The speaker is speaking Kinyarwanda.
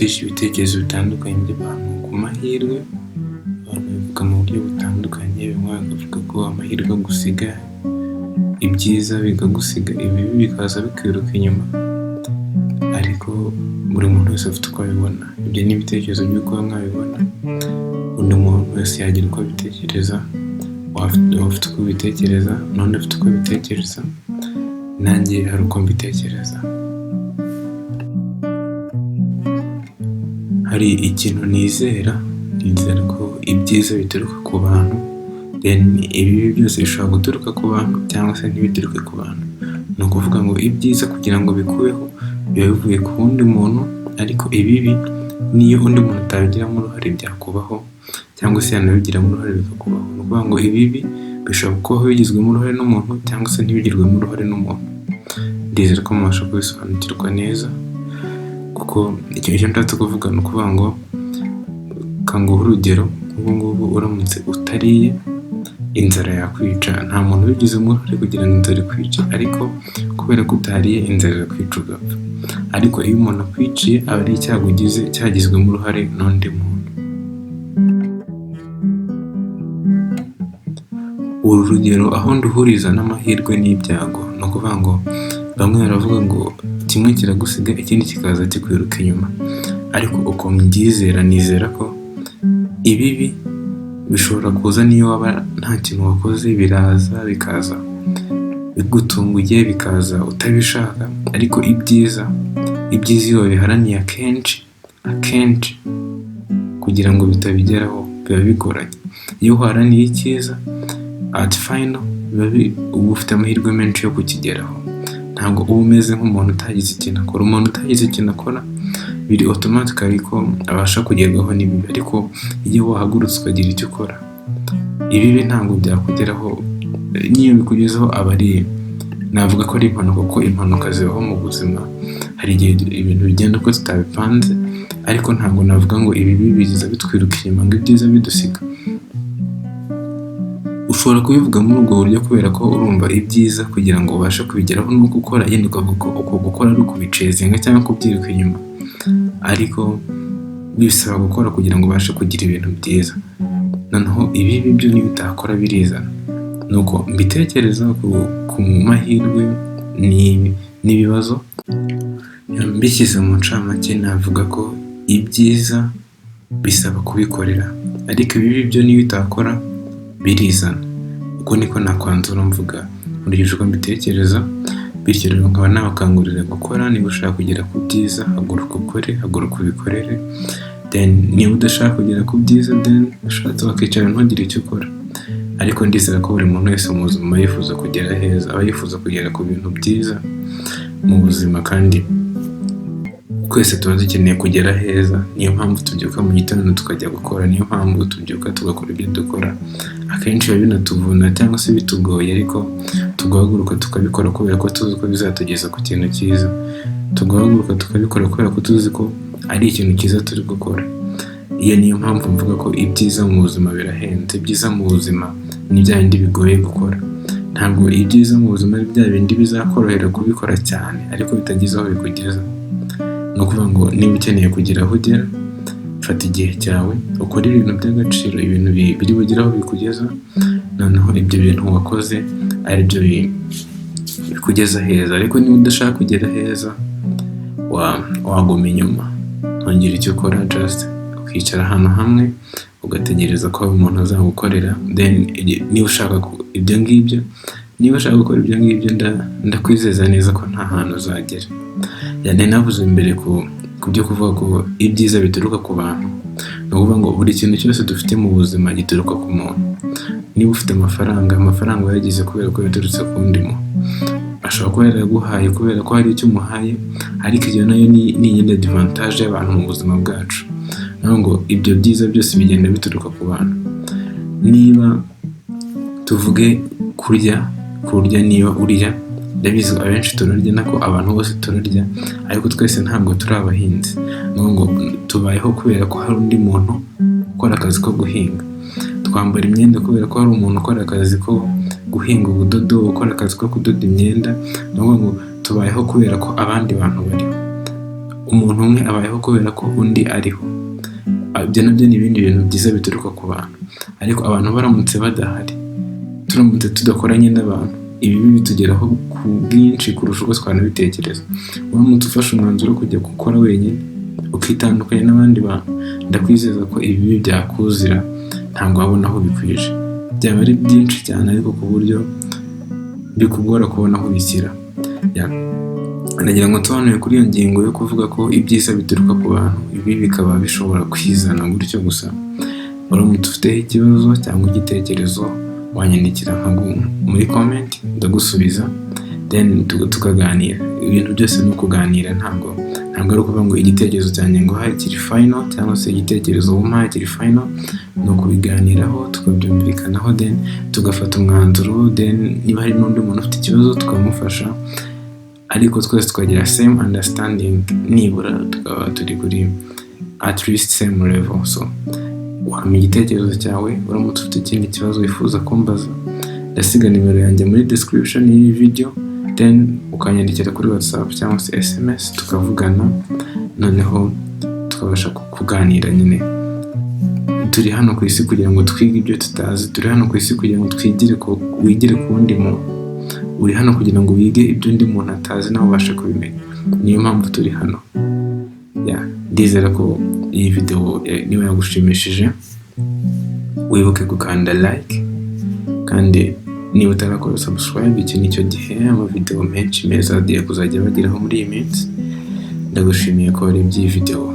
Numvise ibitekerezo bitandukanye by'abantu ku mahirwe, abantu babivuga mu buryo butandukanye, bamwe bakavuga ko amahirwe agusiga, ibyiza bikagusiga, ibibi bikaza bikwiruka inyuma, ariko buri muntu wese afite uko abibona. Ibyo ni ibitekerezo by'uko mwabibona, undi muntu wese yagira uko abitekereza, wowe ufite uko ubitekereza, n'undi afite uko abitekereza, nanjye hari uko mbitekereza. Hari ikintu nizera, nizera ko ibyiza bituruka ku bantu, then ibibi byose bishobora guturuka ku bantu cyangwa se ntibituruke ku bantu. Ni ukuvuga ngo ibyiza kugira ngo bikubeho biba bivuye ku wundi muntu, ariko ibibi n'iyo undi muntu atabigiramo uruhare byakubaho cyangwa se yanabigiramo uruhare bikakubaho. Ni ukuvuga ngo ibibi bishobora kubaho bigizwemo uruhare n'umuntu cyangwa se ntibigirwemo uruhare n'umuntu. Ndizera ko mubasha kubisobanukirwa neza, kuko icyo nshatse kuvuga ni ukuvuga ngo reka nguhe urugero, nk'ubu ngubu uramutse utariye inzara yakwica, nta muntu ubigizemo uruhare kugira ngo inzara ikwice, ariko kubera ko utariye inzara irakwica ugapfa. Ariko iyo umuntu akwiciye aba ari icyago ugize cyagizwemo uruhare n'undi muntu. Uru rugero aho nduhuriza n'amahirwe n'ibyago, ni ukuvuga ngo bamwe baravuga ngo kimwe kiragusiga ikindi kikaza kikwiruka inyuma, ariko uko mbyizera nizera ko ibibi bishobora kuza n'iyo waba nta kintu wakoze, biraza bikaza bigutunguye, bikaza utabishaka, ariko ibyiza, ibyiza iyo wabiharaniye akenshi, akenshi kugira ngo bitabigeraho biba bigoranye. Iyo uharaniye icyiza at final uba ufite amahirwe menshi yo kukigeraho. Ntabwo uba umeze nk'umuntu utagize ikintu akora. Umuntu utagize ikintu akora biri automatically ko abasha kugerwaho n'ibibi, ariko iyo wahagurutse ukagira icyo ukora, ibibi ntabwo byakugeraho, n'iyo bikugezeho aba ari, navuga ko ari impanuka kuko impanuka zibaho mu buzima, hari igihe ibintu bigenda uko tutabipanze, ariko ntabwo navuga ngo ibibi biza bitwiruka inyuma ngo ibyiza bidusiga. Ushobora kubivuga muri ubwo buryo kubera ko urumva ibyiza kugira ngo ubashe kubigeraho ni uko ukora, yenda ukavuga ko uko gukora ari ukubicezinga cyangwa kubyiruka inyuma, ariko bisaba gukora kugira ngo ubashe kugira ibintu byiza. Noneho ibibi byo niyo utakora birizana. Ni uko mbitekereza ku mahirwe n'ibibazo, mbishyize mu ncamake navuga ko ibyiza bisaba kubikorera, ariko ibibi byo niyo utakora birizana. Uko niko nakwanzura mvuga nkurikije uko mbitekereza, bityo rero nkaba nabakangurira gukora, niba ushaka kugera ku byiza haguruka ukore, haguruka ubikorere, then niba udashaka kugera ku byiza then ushatse wakicara ntugire icyo ukora. Ariko ndizera ko buri muntu wese mu buzima aba yifuza kugera heza, aba yifuza kugera ku bintu byiza mu buzima, kandi twese tuba dukeneye kugera heza, niyo mpamvu tubyuka mu gitondo tukajya gukora, niyo mpamvu tubyuka tugakora ibyo dukora, akenshi biba binatuvuna cyangwa se bitugoye, ariko tugahaguruka tukabikora kubera ko tuzi ko bizatugeza ku kintu cyiza, tugahaguruka tukabikora kubera ko tuzi ko ari ikintu cyiza turi gukora. Iyo niyo mpamvu mvuga ko ibyiza mu buzima birahenze, ibyiza mu buzima ni bya bindi bigoye gukora. Ntabwo ibyiza mu buzima ari bya bindi bizakorohera kubikora cyane, ariko bitagize aho bikugeza. Ni ukuvuga ngo niba ukeneye kugira aho ugera, fata igihe cyawe ukore ibintu by'agaciro, ibintu biri bugire aho bikugeza, noneho ibyo bintu wakoze ari byo bikugeza heza. Ariko niba udashaka kugera heza, waguma inyuma ntugire icyo ukora, just ukicara ahantu hamwe ugategereza ko umuntu azagukorera, then niba ushaka ibyo ngibyo, niba ushaka gukora ibyo ngibyo ndakwizeza neza ko nta hantu uzagera. Nari navuze mbere ku byo kuvuga ko ibyiza bituruka ku bantu, ni ukuvuga ngo buri kintu cyose dufite mu buzima gituruka ku muntu. Niba ufite amafaranga, amafaranga wayagize kubera ko yaturutse ku wundi muntu. Ashobora kuba yarayaguhaye kubera ko hari icyo umuhaye, ariko iyo nayo ni iyindi advantage y'abantu mu buzima bwacu. Ni ukuvuga ngo ibyo byiza byose bigenda bituruka ku bantu. Niba tuvuge kurya, kurya niba urya, ndabizi abenshi turarya, nako abantu bose turarya, ariko twese ntabwo turi abahinzi. Ni ukuvuga ngo tubayeho kubera ko hari undi muntu ukora akazi ko guhinga. Twambara imyenda kubera ko hari umuntu ukora akazi ko guhinga ubudodo, ukora akazi ko kudoda imyenda, ni ukuvuga ngo tubayeho kubera ko abandi bantu bariho. Umuntu umwe abayeho kubera ko undi ariho. Ibyo nabyo ni ibindi bintu byiza bituruka ku bantu. Ariko abantu baramutse badahari, turamutse tudakoranye n'abantu, ibibi bitugeraho ku bwinshi kurusha uko twanabitekereza. Uramutse ufashe umwanzuro wo kujya gukora wenyine, ukitandukanya n'abandi bantu, ndakwizeza ko ibibi byakuzira ntabwo wabona aho bikwije. Byaba ari byinshi cyane ariko ku buryo bikugora kubona aho ubishyira. Nagira ngo nsobanure kuri iyo ngingo yo kuvuga ko ibyiza bituruka ku bantu, ibi bikaba bishobora kwizana gutyo gusa. Uramutse ufiteho ikibazo cyangwa igitekerezo, wanyandikira muri comment ndagusubiza, then tukaganira. Ibintu byose ni ukuganira, ntabwo ari ukuvuga ngo igitekerezo cyanjye nguhaye kiri final cyangwa se igitekerezo wumpaye kiri final, ni ukubiganiraho tukabyumvikanaho, then tugafata umwanzuro, then niba hari n'undi muntu ufite ikibazo tukamufasha, ariko twese tukagira same understanding, nibura tukaba turi kuri at least same level. So wampa igitekerezo cyawe, uramutse ufite ikindi kibazo wifuza kumbaza, ndasiga nimero yanjye muri description y'iyi video, then ukanyandikira kuri WhatsApp cyangwa se SMS tukavugana, noneho tukabasha kuganira nyine. Turi hano ku isi kugira ngo twige ibyo tutazi, turi hano ku isi kugira ngo wigire ku wundi muntu. Uri hano kugira ngo wige ibyo undi muntu atazi nawe ubashe kubimenya. Niyo mpamvu turi hano. Ndizera ko iyi video niba yagushimishije, wibuke gukanda like, kandi niba utarakora subscribe, iki nicyo gihe. Amavideo menshi meza agiye kuzajya bageraho muri iyi minsi. Ndagushimiye ko warebye iyi video.